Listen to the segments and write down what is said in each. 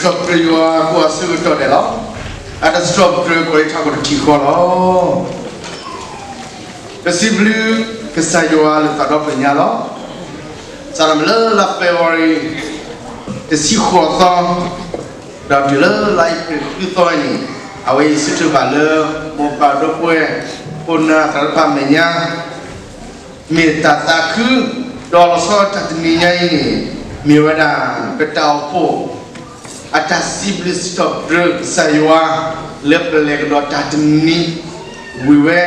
စံးထီၣ်ပတြၢၤယွၤကိးအဆၢကတီၢ်ဒဲးလီၤ. အတၢ်စံးထီၣ်ပတြၢၤကိးလံထးခိၣ်တထံၣ်ဃီလီၤ. ပစံးဘျုးကစၢ်ယွၤလၢသးဒီဖျၢၣ်ညါလီၤ. စးထီၣ်မ့ၢ်လၢလါ February တဆံဃိးသီ ဒီးတုၤလၢလါအ့ဖြ့ၣ်ဃုသီအံၤန့ၣ် အဝဲအံၤစံးထီၣ်ဘၣ်လၢ မိၢ်ပၢ်ဒီပုၢ်ဝဲၢ် ခိၣ်နၢ်သရၣ်တဖၣ်အမဲာ်ညါ မ့ၢ်တၢ်သးခု, ဒီးလီၤဆီဒၣ်တၢ်တနံၤညါအံၤန့ၣ် မ့ၢ်ဝဲဒၣ် ပတၢ်အိၣ်ဖှိၣ် အတၢ်စံးဘျုးစံးထီၣ်ပတြၢၤကစၢ်ယွၤ လၢပလဲၤကဒီးတၢ်တနံၤ ဝံၤဝဲ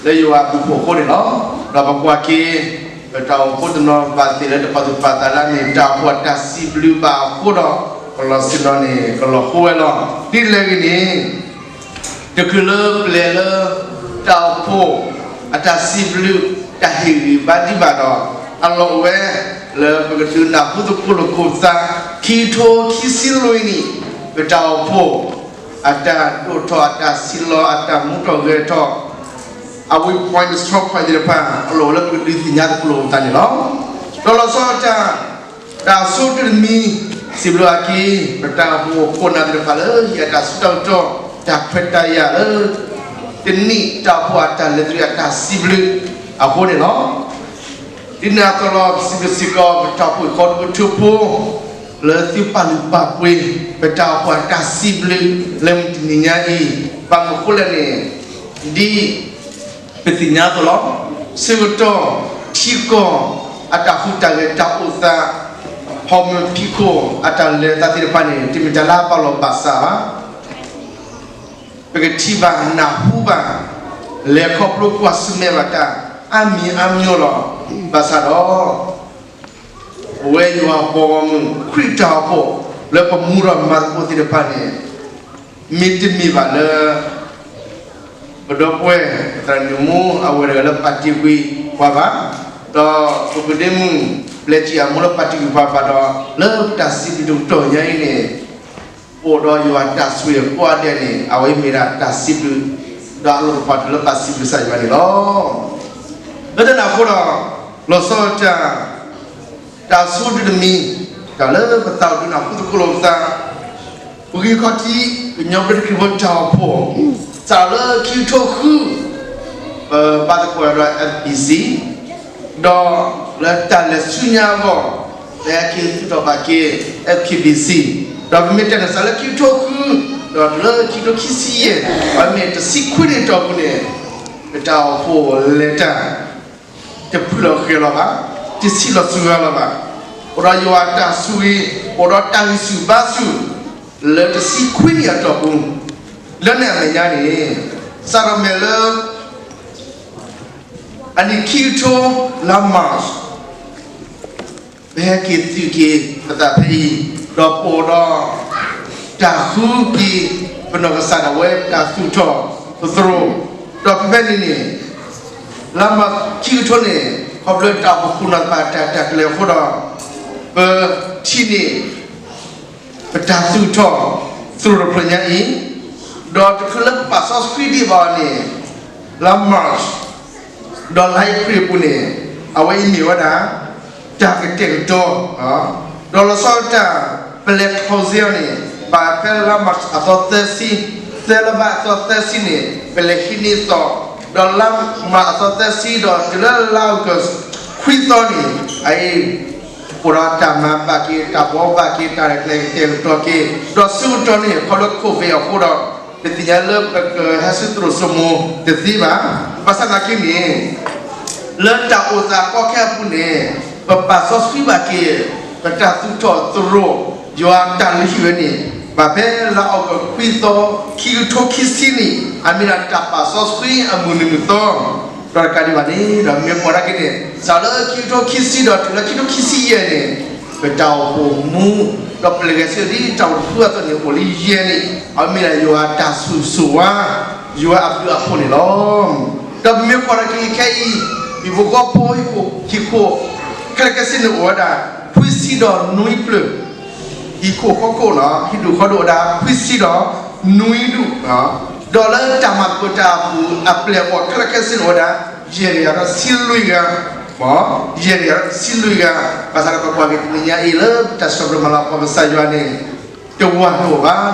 လၢယွၤအဘျုးအဖှိၣ်အဃိန့ၣ်လီၤ. ဒီးပကွၢ်က့ၤ ပတၢ်အိၣ်ဖှိၣ်တနီၤဘၣ်သ့ၣ်လၢတပာ်သူၣ်ပာ်သးလၢအမ့ၢ်တၢ်အိၣ်ဖှိၣ်အတၢ်စံးဘျုးဘၣ်အဃိဒီး ကလီၤဆ့ၣ်နီၤန့ၣ် ကလီၤဃိဝဲလီၤ. ဒ်လဲၣ်ဂ့ၤန့ၣ် တချုးလၢပလဲၤလၢ တၢ်အိၣ်ဖှိၣ် အတၢ်စံးဘျုး တၢ်ဟ့ၣ်ဂံၢ်ဘါဒံးဘၣ်ဒီး အလီၢ်အိၣ်ဝဲ လၢပကဒုးနၢ်ဟူသကိးလိာ်ကိာ်ပသး ခံကထိခံဆံလွံၢ်နံၣ် ပတၢ်အိၣ်ဖှိၣ် အတၢ်ဒိၣ်ထီၣ် အတၢ်ဆံးလီၤ အတၢ်မူထီၣ်ဂဲၤထီၣ် အ weak point အ strong point သ့ၣ်တဖၣ် အလီၢ်အိၣ်လၢပကဒုးသ့ၣ်ညါသကိးလိာ်ပသးန့ၣ်လီၤ. ဒီးလီၤဆီဒၣ်တၢ် တၢ်ဆိတမံၤ စံးဘျုးအက့ၤ ပတၢ်အိၣ်ဖှိၣ်ခိၣ်နၢ်သ့ၣ်တဖၣ်လၢဟံးအတၢ်ဆူၣ်တၢ်ကတီၢ် တၢ်ခွဲးတၢ်ယာ်လၢ တနံၣ်တၢ်အိၣ်ဖှိၣ်အတၢ်လဲၤသရံးအတၢ်စံးဘျုးအဃိန့ၣ်လီၤ. ဒ်န့ၣ်အသိးလီၤ ပစံးဘျုးစ့ၢ်ကီး ပတၢ်အိၣ်ဖှိၣ်ဃီတကထိဖိ လၢသုပာ်လုၢ်ပာ်ပှ့ၤ ပတၢ်အိၣ်ဖှိၣ်အတၢ်စံးဘျုး လၢမုၢ်တနံၤညါအံၤ ဘၣ်မနုၤအဃိလဲၣ်န့ၣ် ဒ် ပသ့ၣ်ညါအသိးလီၤ. ဆၢကတီၢ် ထံကီၢ် အတၢ်ဟူးတၢ်ဂဲၤတၢ်အိၣ်သး ဟီၣ်ခိၣ်ဖံးခိၣ် အတၢ်လဲၤသးသ့ၣ်တဖၣ်န့ၣ် တမ့ၢ်တၢ်လၢအဘၣ်လီၤဘၣ်စးဘၣ်. ပကထံၣ်ဘၣ်နၢ်ဟူဘၣ် လဲၤခီဖျိကွၢ်ဆၢၣ်မဲာ်ဘၣ်တၢ် အါမံၤအါမျိၤလီၤ. ဘၣ်ဆၣ်ဒီး ပဝဲယွၤအပှၤဂီၢ်မုၢ် ခရံာ်တၢ်အိၣ်ဖှိၣ် လၢပမူဒီးမၤသကိးသ့ၣ်တဖၣ်န့ၣ် မ့တမ့ၢ်ဘၣ်လၢ ပဒီပုၢ်ဝဲၢ် သရၣ်မုၣ်မူ အဝဲတဂၤလၢပာ်တ့ၢ်ကွံာ်ပှၤဘၣ်, ဒီးပကုၢ်ဒ့မုၣ် ဘျဲၣ်ထံအမိၢ်လၢပာ်တ့ၢ်ကွံာ်ပှၤဘၣ်ဒီး လၢပတၢ်စံးဘျုးတကတီၢ်ညါအံၤန့ၣ် အိၣ်ဒီးယွၤတၢ်ဆိၣ်ဂ့ၤကိးဂၤဒဲးန့ၣ် အဝဲမ့ၢ်ဒၣ်တၢ်စံးဘျုး ဒီးအလိၣ်သပှၢ်တၢၢ်လၢပဘၣ်စံးဘျုးကစၢ်ယွၤန့ၣ်လီၤ. လၢတၢ်န့ၣ်အဃိဒီး လီၤဆီဒၣ်တၢ် တၢ်ဆိတမံၤ တၢ်လၢပသးအိၣ်ဒုးနၢ်ဟူသကိးလိာ်ပသး ပဂံၢ်ခီၣ်ထံး ကညီဘျၢထံခရံာ်ဖိတၢ်အိၣ်ဖှိၣ် စးလၢခံကထိဃု ပဘါသကိးဒီး F B C ဒီးလၢတၢ်လဲၤဆူညါအဂီၢ် ပဟဲက့ၤသူၣ်ထီၣ်ဘၣ်က့ၤ F K B C ဒီးပမ့ၢ်တဲန့ၣ် စးလၢခံကထိဃု ဒီးတုၤလၢခံကထိခံဆံယဲၢ် ပမ့ၢ်တဆံခွံနံၣ်အတီၢ်ပူၤန့ၣ် ပတၢ်အိၣ်ဖှိၣ်လဲၤတၢ် တဖုလီၤဃဲၤလီၤဘၣ်, တဆံးလီၤစှၤလီၤဘၣ်, အိၣ်ဒီးယွၤအတၢ်ဆိၣ်ဂ့ၤ, အိၣ်ဒီးတၢ်ဂံၢ်ဆူၣ်ဘါဆူၣ် လၢတဆံခွံနံၣ်အတီၢ်ပူၤ, လၢန့ၣ်အမဲာ်ညါန့ၣ် စးထီၣ်မ့ၢ်လၢ အနံၣ်ခံကထိ လါ March ပဟဲက့ၤသုးက့ၤပသးဖဲအံၤ, ဒီးပအိၣ်ဒီး တၢ်ဃုက့ၤ ပနီၢ်ကစၢ်ဒၣ်ဝဲ တၢ်သူၣ်ထီၣ်ပသရိာ်, ဒီးဖဲဖဲန့ၣ်န့ၣ် လါမၢ်ၡး ခံကထိန့ၣ် ခီဖျိတၢ်အိၣ်ဖှိၣ်ခိၣ်နၢ်သ့ၣ်တဖၣ်တၢ်လဲၤအဃိဒီး ပထံၣ်န့ၢ် ပတၢ်သူၣ်ထီၣ်သရိာ်တဖျၢၣ်ညါအံၤ, ဒီးတချုးလၢပပာ်စီဆှံဒံးဘၣ်အီၤန့ၣ် လါမၢ်ၡး ဒီးလါအ့ဖြ့ၣ်အပူၤန့ၣ် အဝဲအံၤမ့ၢ်ဝဲဒၣ် တၢ်ကတဲာ်ကတီၤ ဒီးလီၤဆီဒၣ်တၢ် ပလဲၤ closing အီၤန့ၣ် ဘၣ်ဖဲလါမၢ်ၡးအသီသၢဆံ, သၢလါဘၣ်အသီသၢဆံန့ၣ် ပလဲၤဟံးန့ၢ်သီ, ဒီးလါမၢ်ၡးအသီသၢဆံ ဒီးတုၤလၢလါအီကူး ခွံသီန့ၣ် အအံၤ အိၣ်ဒီးတၢ်မၤဘၣ်က့ၤ တၢ်ဘှီဘၣ်က့ၤ တၢ်ကတဲာ်ကတီၤက့ၤ, ဒီးဆၢကတီၢ်န့ၣ် ခီဖျိ COVID အဃိဒီး ပသ့ၣ်ညါလၢပကဟဲဆူသရိာ်စိမိၤတသ့ဘၣ်. ဘၣ်ဆၣ်သနာ်က့န့ၣ် လၢတၢ်အိၣ်သးကီခဲအပူၤန့ၣ် ပပာ်စီဆှံဘၣ်က့ၤ ပတၢ်သူၣ်ထီၣ်သရိာ် ယွၤတၢ်လုၢ်ဟံၣ်ဝဲန့ၣ် ဘၣ်ဖဲလါအီကူးခွံသီ ခံကထိခံဆံနံၣ် အမ့ၢ်ဒၣ်တၢ်ပာ်စီဆှံအမုၢ်နံၤမုၢ်သီ ဒီးတကးဒံးဘၣ်န့ၣ် ဒီးမ့ၢ်ကွၢ်ဒၣ်က့ၤန့ၣ် စးလၢခံကထိခံဆံဒီးတုၤလၢခံကထိခံဆံယဲၢ်န့ၣ် ပတၢ်အိၣ်ဖှိၣ်မူ ဒီးပလဲၤဂဲၤဆၢထၢၣ်ဒ်တၢ်အိၣ်ဖှိၣ်အသိးန့ၣ် အိၣ်လံယဲၢ်နံၣ် အမ့ၢ်ဒၣ်ယွၤတၢ်ဆိၣ်ဂ့ၤဆိၣ်ဝါ ယွၤအဘျုးအဖှိၣ်န့ၣ်လီၤ. ဒီးပမ့ၢ်ကွၢ်ဒၣ်က့ၤခဲအံၤ ဟံၣ်ဖိဃီဖိ ဟံၣ်ခိၣ် ခဲလၢာ်ခဲဆ့န့ၣ်အိၣ်ဝဲဒၣ် ခွံဆံဒီးနွံဖျၢၣ် ဟံၣ်ခိၣ်ဃီခိၣ် ဟံၣ်ဒူၣ်ဃီဒူၣ်အိၣ်ဝဲဒၣ် ခွံဆံဒီးနွံဒူၣ်, ဒီးလၢတၢ်မၤသကိးတၢ်အပူၤ အပျဲၢ်အဘီၣ်ခဲလၢာ်ခဲဆ့န့ၣ်အိၣ်ဝဲဒၣ် ယဲၢ်ကယၤဒီးတဆံလွံၢ်ဂၤ, ယဲၢ်ကယၤဒီးတဆံလွံၢ်ဂၤ, ဘၣ်ဆၣ်ဒီးပကွၢ်က့ၤတနံၤညါအံၤလၢတၢ်စံးထီၣ်ပတြၢၤမၤလၤကပီၤကစၢ်ယွၤန့ၣ် တဝၢ်တအိၣ်ဘၣ်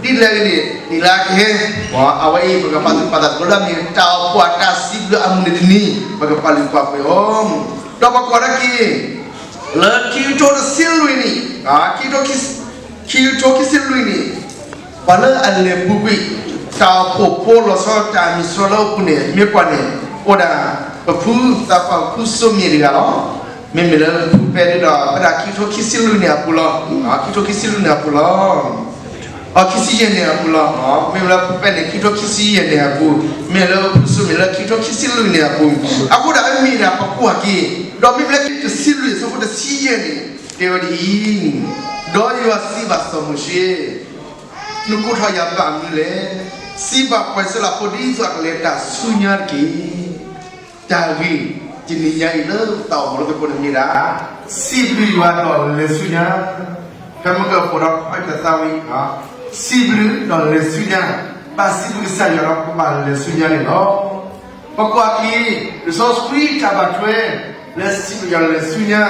ဒီး ဒ်လဲၣ်ဂ့ၤန့ၣ် နံၤလၢကဟဲ အဝဲအံၤ ပကပာ်သူၣ်ပာ်သးသကိးလၢအမ့ၢ်တၢ်အိၣ်ဖှိၣ်အတၢ်စံးဘျုးအမုၢ်နံၤတနံၤ ပကပာ်လုၢ်ပာ်ပှ့ၤအီၤ, ဒီးပကွၢ်ထီၣ်က့ၤ လၢခံကထိတဆံလွံၢ်နံၣ်, ခံကထိခံဆံလွံၢ်နံၣ်, ပှၤလၢအလဲၤပူၤကွံာ် တၢ်အိၣ်ဖှိၣ်ဖိလီၤဆီတၢ်မံၤစရီလၢအိၣ်ပူၤန့ၣ် မ့ၢ်ကွၢ်န့ၣ် အိၣ်ဒၣ် ပဖုသးပှၢ်ဖုစိမ့ၢ်တဂၤလီၤ. မ့မ့ၢ်လၢပဖုပဲဒုဒီး ဖဲဒၣ်ခံကထိခံဆံလွံၢ်နံၣ်အပူၤလီၤ. ခံကထိခံဆံလွံၢ်နံၣ်အပူၤလီၤ. အခံဆံယဲၢ်နံၣ်အပူၤလီၤ. မ့မ့ၢ်လၢပဖုပဲန့ၣ် ခံကထိခံဆံယဲၢ်နံၣ်အပူၤ, မ့ၢ်လၢပဖုစိမ့ၢ်လၢခံကထိခံဆံလွံၢ်နံၣ်အပူၤ, အဃိဒီးအမ့ၢ်ဒၣ်ပကွၢ်က့ၤ, ဒီးမ့မ့ၢ်လၢခံကထိတဆံလွံၢ်အဆၢဖိတဆံယဲၢ်န့ၣ် တဲဝဲဒ်အံၤ, ဒီးယွၤစံးဘၣ်စီၤမိၤၡ့, နကိးထီၣ်ယၤဘၣ်မနုၤလဲၣ်. စံးဘၣ်ပှၤအံၣ်စရ့လးဖိဒ်သိးအကလဲၤတၢ်ဆူညါတက့ၢ်. တၢ်ဂ့ၢ်တနံၤညါအံၤလၢသးအိၣ်မူလၢသကိးန့ၣ်မ့ၢ်ဒၣ် စံးဘျုးယွၤဒီးလဲၤဆူညါ, ဖဲမုၢ်ကဖိးဒီးခွဲးတသးဝံၤ, စံးဘျုးဒီးလဲၤဆူညါ, ဘၣ်စံးဘျုးကစၢ်ယွၤဒီးပဘၣ်လဲၤဆူညါန့ၣ်လီၤ. ပကွၢ်က့ၤ လံာ်စီဆှံတၢ်ဘၣ်ထွဲ လၢစံးဘျုးယွၤလဲၤဆူညါ,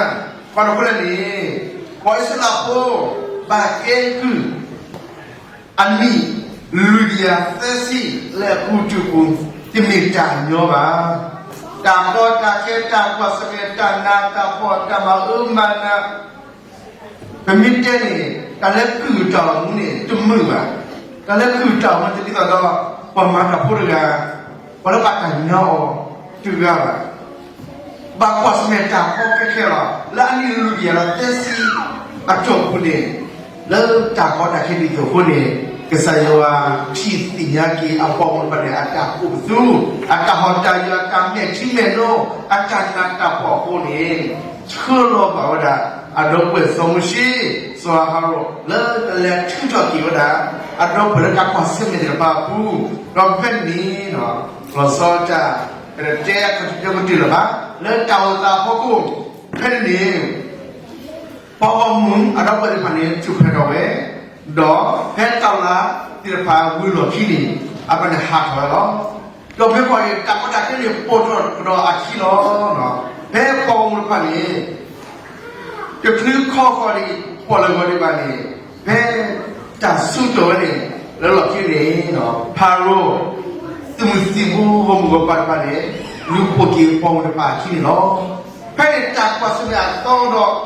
ပှၤတဖၣ်န့ၣ် ပှၤအံၣ်စရ့လးဖိ ဘၣ်ကဲကုၢ် အနံၣ်လွံၢ်ကယၤသၢဆံ လၢအပူၤတုၤအပူၤ တမ့ၢ်တၢ်ညီဘၣ်. တၢ်ကီတၢ်ခဲ တၢ်ကွၢ်ဆၢၣ်မဲာ် တၢ်နးတၢ်ဖှီၣ် တၢ်မၤအၢမၤနး, ပမ့ၢ်တဲန့ၣ် တၢ်လၢကုၢ်တၢ်အိၣ်မူန့ၣ် တမုာ်ဘၣ်. တၢ်လၢကုၢ်တၢ်အိၣ်မူန့ၣ် ဒ်သိးဒီး ပှၤမၤတၢ်ဖိတဂၤ, ပှၤလၢဘၣ်တၢ်ညီအီၤတဂၤဘၣ်. ဘၣ်ကွၢ်ဆၢၣ်မဲာ်တၢ်ကီခဲခဲလီၤ. လၢအနံၣ်လွံၢ်ကယၤဒီးသၢဆံအတီၢ်ပူၤန့ၣ်, လၢတၢ်ကီတၢ်ခဲဒ်သိးအဃိန့ၣ်, ကစၢ်ယွၤထံၣ်သ့ၣ်ညါက့ၤအပှၤဂီၢ်မုၢ်တဖၣ်န့ၣ် အတၢ်အိၣ်ကသူ, အတၢ်ဟီၣ်တၢ်ယၢၤ, အတၢ်မဲာ်ထံမဲာ်နိ, အတၢ်နးတၢ်ဖှီၣ်အဃိန့ၣ်, ဆှၢလီၤဘၣ်ဝဲဒၣ် အဒီပုၢ်ဝဲၢ်စီၤမိၤၡ့, စီၤအၤဟရိၣ် လၢကလဲၤထုးထီၣ်က့ၤဝဲဒၣ် အဒီပုၢ်ဝဲၢ်လၢတၢ်ကွၢ်ဆၢၣ်မဲာ်သ့ၣ်တဖၣ်အပူၤ, ဒီးဖဲန့ၣ် လီၤဆီတၢ် ကတဲကတဲလၢၤဘၣ်, လၢတၢ်အိၣ်သးအဖီခိၣ်, ဖဲန့ၣ်န့ၣ် ပှၤဂီၢ်မုၢ်အဒီပုၢ်ဝဲၢ်သ့ၣ်တဖၣ်န့ၣ် ထုးဖှဲးထီၣ်ဝဲ, ဒီးဖဲတၢ်လါသ့ၣ်တဖၣ်ဝံၤလီၢ်ခံန့ၣ်, အဝဲန့ၣ်ဟးထီၣ်ဝဲလီၤ. ဒီးဖဲပှၤန့ၣ် တၢ်ကီတၢ်ခဲန့ၣ် ပိာ်ထီၣ်ကဒီးအခံလီၤ. ဖဲပှၤဂီၢ်မုၢ်တဖၣ်န့ၣ် တချုးခီဃီၤဒံး ပီၣ်လဲၣ်ဂီၤဒံးဘၣ်န့ၣ်, ဖဲတၢ်ဆူၣ်တီၢ်ဝဲန့ၣ် လၢလီၢ်ခံန့ၣ်, ဖၤရိၤ သုးမုၢ်သံၣ်ဘိ ဂီၢ်မုၢ်ဂီၢ်ပၤတဖၣ်န့ၣ် လူၤပိာ်က့ၤပှၤဂီၢ်မုၢ်တဖၣ်အခံန့ၣ်လီၤ. ဖဲန့ၣ်တၢ်ကွၢ်ဆၢၣ်မဲာ်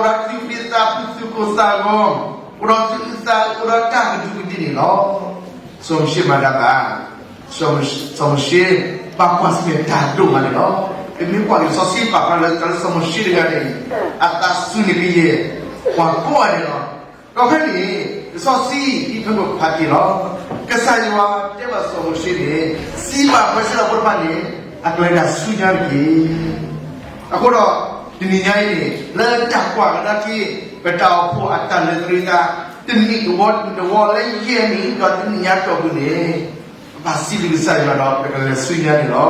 အသီဒီး ပှၤဘၣ်ထံၣ်ဘၣ်ဝဲလံ. ပှၤအိၣ်ဒီးသူၣ်က့သးပူၤ သူၣ်ကိၢ်သးဂီၤ, အိၣ်ဒီးသူၣ်အုးသးအုး အိၣ်ဒီးတၢ်ကဒူးကဒ့ၣ်န့ၣ်လီၤ. စီၤမိၤၡ့မၤတၢ်ဘၣ်, စီၤမိၤၡ့ ဘၣ်ကွၢ်ဆၢၣ်မဲာ်တၢ်ဒိၣ်မးန့ၣ်လီၤ. ပမ့ၢ်ကွၢ်က့ၤလံာ်စီဆှံပာ်ဖျါလၢ တၢ်လၢစီၤမိၤၡ့တဂၤန့ၣ် အသးစူၤန့ၢ်ကယဲၢ် ပှၤကိးဂၤဒဲးလီၤ. ဒီးဖဲန့ၣ် လံာ်စီဆှံအံၤဖဲပဖးက့ၤလီၤ. ကစၢ်ယွၤတဲဘၣ်စီၤမိၤၡ့န့ၣ်, စံးဘၣ်ပှၤအံၣ်စရ့လးဖိတဖၣ်န့ၣ် အကလဲၤတၢ်ဆူညါတက့ၢ်. အဃိဒီး တနံၤညါအံၤန့ၣ် လၢတၢ်ကွၢ်ကဒါက့ၤ ပတၢ်အိၣ်ဖှိၣ်အတၢ်လဲၤသရံးသး တနံၣ်တဝီ တနံၣ်တဝီလၢယဲၢ်နံၣ် ဒီးတနံၣ်ညါတီၢ်ပူၤန့ၣ် ပဘၣ်စံးဘျုးကစၢ်ယွၤဒီး ပကလဲၤဆူညါန့ၣ်လီၤ.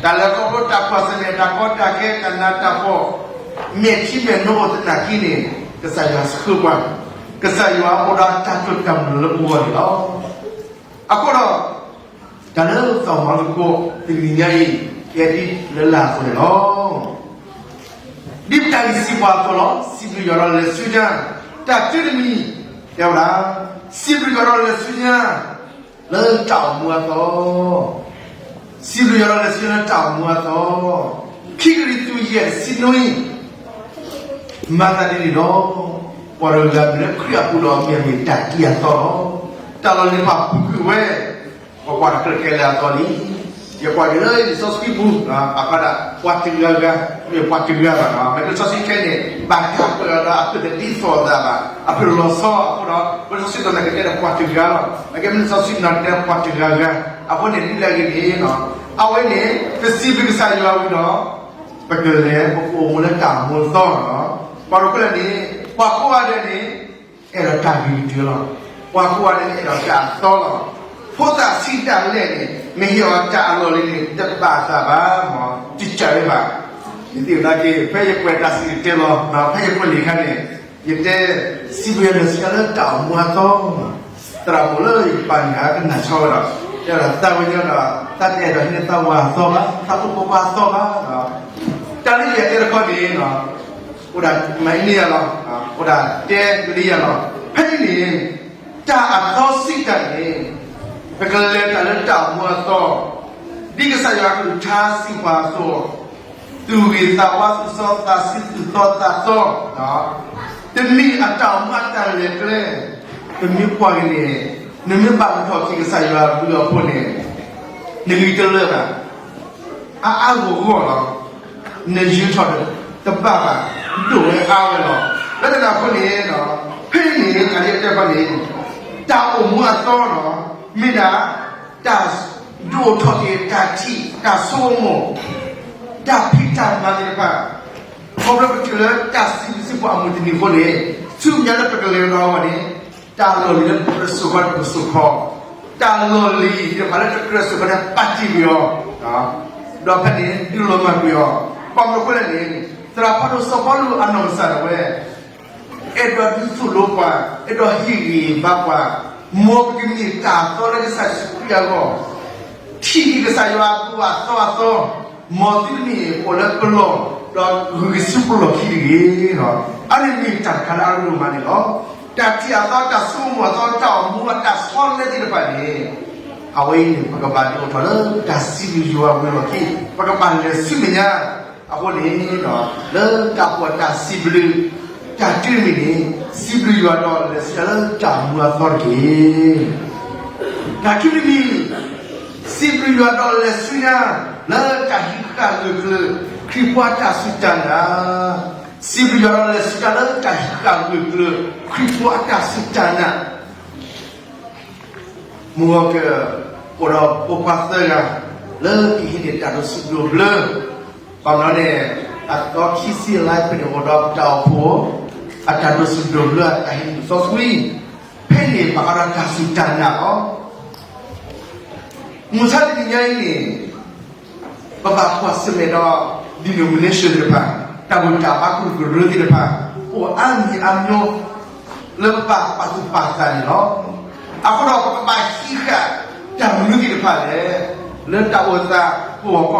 တၢ်လဲၤခီဖျိတၢ်ကွၢ်ဆၢၣ်မဲာ် တၢ်ကီတၢ်ခဲ တၢ်နးတၢ်ဖှီၣ် မဲာ်ထံမဲာ်နိအသနာ်က့န့ၣ် ကစၢ်ယွၤဆှၢပှၤ, ကစၢ်ယွၤအိၣ်ဒီးတၢ်တိာ်တၢ်မုၢ်လၢပဂီၢ်န့ၣ်လီၤ. အဃိဒီး တၢ်လၢသးမၤသကိး တနံၤညါအံၤ ကဲဒ်လၢလာ်အသိးန့ၣ်လီၤ. ဒ်ပတၢ်ဂ့ၢ်စံးပှၤအသိးလီၤ. စံးဘျုးယွၤဒီးလဲၤဆူညါ, တၢ်တုတမံၤ တဲဝဲဒၣ်, စံးဘျုးယွၤဒီးလဲၤဆူညါ လၢတၢ်အိၣ်မူအသီ, စံးဘျုးယွၤဒီးလဲၤဆူညါလၢတၢ်အိၣ်မူအသီ, ခံကရံၣ်သူး ယဲၢ် တဆံနွံ မၤသးဒ်န့ၣ်ဒီး ပှၤတဂၤဂၤမ့ၢ်လၢခရံာ်အပူၤဒီး မ့ၢ်မ့ၢ်တၢ်တံၢ်အသီလီၤ. တၢ်လီၢ်လံၤဖးပူၤကွံာ်ဝဲ, ပှၤကွၢ်တၢ်ခဲလၢာ်ခဲဆ့အသီလံ. ယကွၢ်က့ၤလၢလံာ်စီဆှံပူၤ, ပာ်ဖျါဒၣ်ပှၤတဂၤဂၤ, မ့ၢ်ပှၤတဂၤဘၣ်, မ့ၢ်လံာ်စီဆှံခဲအံၤန့ၣ် ဘၣ်တၢ်ကွဲးအီၤဒီးအဖျၢၣ်တဒ်သိးလိာ်သးဘၣ်, အဖျၢၣ်လီၤဆီအဃိဒီး လံာ်စီဆှံအသိးန့ၣ် ကတဲဒီးပှၤတဂၤလီၤ. အကဲမ့ၢ်လံာ်စီဆှံန့ၣ် တဲပှၤတဂၤဂၤ, အဃိန့ၣ် ဒ်လဲၣ်ဂ့ၤန့ၣ်, အဝဲန့ၣ် ပစံးဘျုးကစၢ်ယွၤဝံၤဒီး ပကလဲၤ ပကအိၣ်မူလၢတၢ်အိၣ်မူအသီလီၤ. ပှၤတဖၣ်န့ၣ် ပှၤကိးဂၤဒဲးန့ၣ် အဲၣ်ဒိးတၢ်ဂ့ၤကတၢၢ်လီၤ. ပှၤကိးဂၤဒဲးန့ၣ် အဲၣ်ဒိးတၢ်အသီလီၤ. ဖိသၣ်ဆံးတၢ်လဲၢ်န့ၣ် မ့ၢ်ဟ့ၣ်အီၤတၢ်အလီၢ်လံၤန့ၣ် တဘၣ်သးဘၣ်, တစၢ်ဝဲဘၣ်. ယသ့ၣ်ညါက့ၤ ဖဲယကွဲးတၢ်စံၣ်တဲၤတဲလီၤ, ဖဲယကွဲးလံာ်အခါန့ၣ် ယတဲ စံးဘျုးယွၤဒီးလဲၤဆူညါလၢတၢ်အိၣ်မူအသီ, သရၣ်မုၣ်လၢယပာ်န့ၢ်အကနၣ်ဆီဝဲဒီး တဲဒၣ်သးဝဲညီဒီး သးတအဲၣ်ဒိးဟံးန့ၢ်သးဝၤအသီဘၣ်, သးသူၣ်ပှၢ်ပှၢ်အသီဘၣ်. တၢ်လၢယအဲၣ်ဒိးတဲတခီန့ၣ် အိၣ်ဒၣ်မၤအံၤန့ၣ်ယၤလီၤ. အဃိဒၣ်တဲကလံယၤလီၤ. ဖဲန့ၣ်န့ၣ် တၢ်အသီစံးတၢ်န့ၣ် ပကလဲၤတၢ်လၢတၢ်မူအသီ, ဒ်ကစၢ်ယွၤအကလုၢ်ကထါစံးပှၤအသိး, သူၣ်ဂ့ၤသးဝါသူၣ်စီသးဆှံသူၣ်သီသးသီ, တမ့ၢ်အတၢ်အိၣ်မူအတၢ်လဲၤကျဲ, ပမ့ၢ်ကွၢ်က့ၤန့ၣ် နမ့ၢ်ဘၣ်ကထီၣ်က့ၤကစၢ်ယွၤအဘျုးအဖှိၣ်န့ၣ် နဂံၢ်တလၢာ်ဘၣ် အါအါဂီၢ်ဂီၢ်လီၤ. နယုၢ်ထီၣ်တဘၣ်ဘၣ်, ဒိၣ်ဝဲအါဝဲလီၤ. လၢတၢ်န့ၣ်အဃိန့ၣ်, ဖဲန့ၣ် အလံအတဲဖဲန့ၣ် တၢ်အိၣ်မူအသီလီၤ, မ့ၢ်ဒၣ် တၢ်ဒုးအိၣ်ထီၣ်က့ၤတၢ်ထံၣ် တၢ်ဆိကမိၣ်, တၢ်ဖံးတၢ်မၤသ့ၣ်တဖၣ်, ခီဖျိပတုၤလၢတၢ်စံးဘျုးစံးဖှိၣ်အမုၢ်တနံၤအဃိန့ၣ်, ဆူညါလၢပကလဲၤဒီးအဂီၢ်န့ၣ် တၢ်လီၢ်လံၤလၢပကစိာ်ဃီတကစိာ်ခီ, တၢ်လီၢ်လံၤသ့ၣ်တဖၣ်လၢတကြၢးစိာ်ဃီန့ၣ် ပာ်တ့ၢ်ကွံာ်အီၤ, ဒီးဖဲန့ၣ် ဒုးလီၤမၢ်ကွံာ်အီၤ, ဘၣ်မနုၤအဃိလဲၣ်န့ၣ် သရၣ်ဖးဒိၣ်စီၤပီလူးအနီၢ်ကစၢ်ဒၣ်ဝဲ အဲၣ်ဒိးဒုးသိၣ်လိပှၤ, အဲၣ်ဒိးဟ့ၣ်ဂံၢ်ဘါပှၤ, မ်ပကမ့ၢ်တၢ်အသီလၢကစၢ်ယ့ၣ်ၡူးခရံာ်အဂီၢ်, ထံၣ်က့ၤကစၢ်ယွၤအဘျုးအသီအသီ, မ်သုတမ့ၢ်အိၣ်လၢပလီၢ်, ဒီးဂုာ်က့ၤဆူပလီၢ်ခံတဂ့ၤ. အန့ၣ်မ့ၢ်တၢ်တခါလၢအရ့ဒိၣ်မးန့ၣ်လီၤ. တၢ်ထံၣ်အသီ, တၢ်ဆိကမိၣ်အသီ, တၢ်အိၣ်မူအတၢ်ဆီလဲသ့ၣ်တဖၣ်န့ၣ်, အဝဲအံၤန့ၣ် ပကဘၣ်ဒုးအိၣ်ထီၣ်လၢတၢ်စံးဘျုးယွၤဝံၤအလီၢ်ခံ, ပကဘၣ်လဲၤဆူမဲာ်ညါ အဃိန့ၣ်, လၢတၢ်ဖှီၣ်တၢ်စံးဘျုး, တၢ်တုၤမံၤန့ၣ်, စံးဘျုးယွၤဒီးလဲၤဆူညါလၢတၢ်မူအသီတက့ၢ်. တၢ်ခံမံၤတမံၤ, စံးဘျုးယွၤဒီးလဲၤဆူညါ, လၢတၢ်ဟံးဃာ်ဂၢၢ်ကျၢၤ, ခရံာ်ဖိအတၢ်စူၢ်တၢ်နာ်, စံးဘျုးယွၤဒီးလဲၤဆူညါလၢတၢ်ဟံးဃာ်ဂၢၢ်ကျၢၤ, ခရံာ်ဖိအတၢ်စူၢ်တၢ်နာ် မုၢ်ဂီၤကၢၢ် အိၣ်ဒီးဖိခွါသၢဂၤ လၢကဟံးန့ၢ်တၢ်ဒိးစူးဒိးဘျၢ, ဘၣ်မနုၤန့ၣ်, အသီခံဆံလါဖဲန့ၣ် အိၣ်ဒီးပတၢ်အိၣ်ဖှိၣ် အတၢ်ဒိးစူးဒိးဘျၢ အတၢ်ဟံးန့ၢ်သီခွံ, ဖဲန့ၣ်ဘၣ်ဃးဒီးတၢ်စူၢ်တၢ်နာ်လီၤ. မုၢ်ဆါတနံၤညါအံၤန့ၣ် ပဘၣ်ကွၢ်ဆၢၣ်မဲာ်ဒီး denomination သ့ၣ်တဖၣ်, တၢ်ဘူၣ်တၢ်ဘါကရူၢ်ကရၢသ့ၣ်တဖၣ်, အိၣ်အါမံၤအါမျိၤ လၢပဘၣ်ပာ်သူၣ်ပာ်သးန့ၣ်လီၤ. အဃိဒီးပကဘၣ်ဟံးဃာ်တၢ်မနုၤသ့ၣ်တဖၣ်လဲၣ်, လၢတၢ်အိၣ်သး ပဝဲ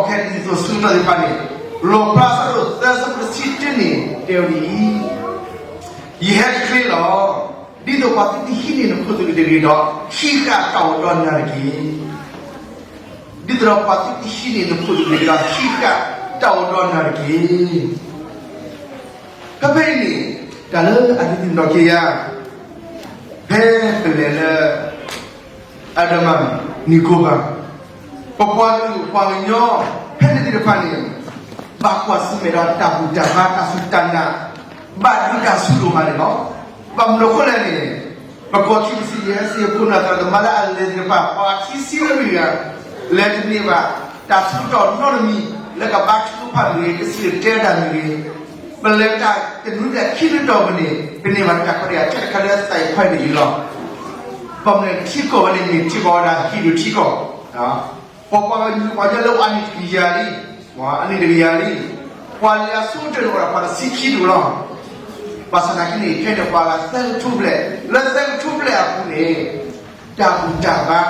ကီၢ်ခဲဒ်သိးဆၢကတီၢ်သ့ၣ်တဖၣ်န့ၣ်, လီၣ်ဖျါဆၢဒိၣ်သၢဆၢဖိတဆံတၢန့ၣ် တဲဝဲဒ်အံၤ, ယဟဲတချ့လီၤ. ဒ်သိးပှၤသုတဟံးန့ၢ်နခိၣ်သလုးတဂ့ၤဒီး, ဟံးဃာ်တၢ်အိၣ်ဒီးနၤတက့ၢ်. ဒ်သိးဒီးပှၤသုတဟံးန့ၢ်နခိၣ်သလုးတဂ့ၤဒီး, ဟံးဃာ်တၢ်အိၣ်ဒီးနၤတက့ၢ်. ဖဲဖဲအံၤန့ၣ်, တၢ်လၢအဒုးသ့ၣ်နီၣ်ထီၣ်က့ၤယၤ, ဖဲပလဲၤလၢ Andaman Nicobar, ပပှၤကလုာ်ပှၤကညီ ဖဲန့ၣ်သ့ၣ်တဖၣ်န့ၣ်, ဘၣ်ကွၢ်ဆၢၣ်မဲာ်ဒီးတၢ်ဘူၣ်တၢ်ဘါတၢ်စူၢ်တၢ်နာ်, ဘၣ်ဒုးတၢ်ဆူၣ်ဒိၣ်မးန့ၣ်လီၤ. ဘၣ်မနုၤအဃိလဲၣ်န့ၣ်, ပကီၢ်ခံပစံးယဲၢ်စံးဖိနီၢ်သရၣ်သမါလၢအလဲၤသ့ၣ်တဖၣ် ပှၤခံဆံလၢလွံၢ်ဂၤ, လဲၤတန့ၢ်ဘၣ် တၢ်ဆၢကတီၢ်နီတမံၤ လၢကဘါထုကဖၣ်မ့ၢ်ဂ့ၤ, ကစံၣ်တဲၤတၢ်မ့ၢ်ဂ့ၤ, ပလဲၤတၢ်တနွံတၢ်ခံနွံတီၢ်ပူၤန့ၣ် ပန့ၢ်ဘၣ်တၢ်ခွဲးတၢ်ယာ်ထဲတခါလၢသးအံၤခွဲးန့ၣ်အံၤလီၤ. ဘၣ်မနုၤထံကီၢ်ဝဲန့ၣ်မ့ၢ်ထံကီၢ်ဝဲဒၣ်ဟံၣ်ဒူၣ်ထံကီၢ်, ပပှၤကညီလၢအနံၣ်တကယၤလံ, အနံၣ်တကယၤလံ, ပှၤလၢအဆိကတၢၢ်န့ၣ်အိၣ်ဒၣ်ပှၤတဆံခံဒူၣ်လီၤ. ဘၣ်ဆၣ်သနာ်က့န့ၣ် ခဲအံၤန့ၣ်ပှၤဂၤသၢကထိဘျဲၣ်, လၢသၢကထိဘျဲၣ်အပူၤန့ၣ်, တၢ်ဘူၣ်တၢ်ဘါ တ